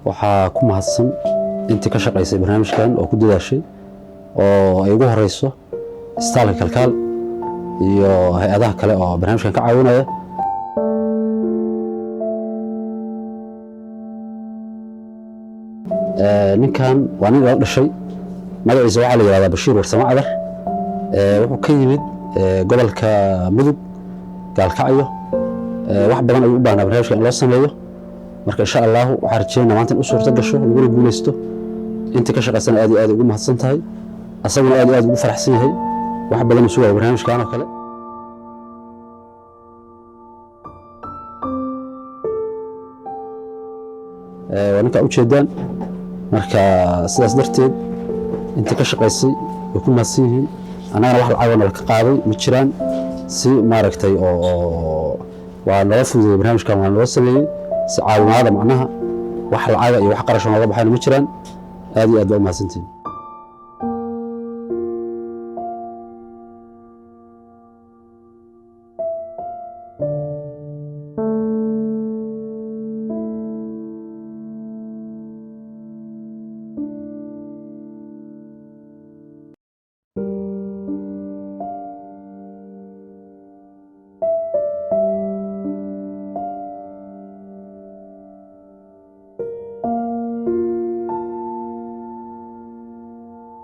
Waxaa ku mahadsan intii ka shaqaysay barnaamijkan oo ku dadaashay, oo ay ugu horeyso Isbitaalka Kalkaal iyo hay-adaha kale oo barnaamijkan ka caawinaya. Ninkan waa nin ila dhashay, magaciisa waxaa la yihahdaa Bashiir Warsamo Cadar. Wuxuu ka yimid gobolka Mudug, Gaalkacyo. Wax badan ayuu u baahnaa barnaamijkan in loo sameeyo. Marka insha Allahu waxaan rajeynaa maanta in u suurto gasho, laguna guuleysto. Intii ka shaqaysana aad iyo aad ugu mahadsan tahay, asaguna aad iyo aad ugu faraxsan yahay. Wax badan uu sugaya barnaamijkan oo kale. Waa ninkaa ujeedaan. Marka sidaas darteed intii ka shaqaysay way ku mahadsan yihiin. Annagana wax lacagoo nala ka qaaday ma jiraan, si maaragtay oo waa nala fududeeyey barnaamijkan, waa naloo sameeyey si caawinaada. Macnaha wax lacaga iyo wax qarasho nooga baxayna ma jiraan. Aad iyo aad baa u mahadsantihiin.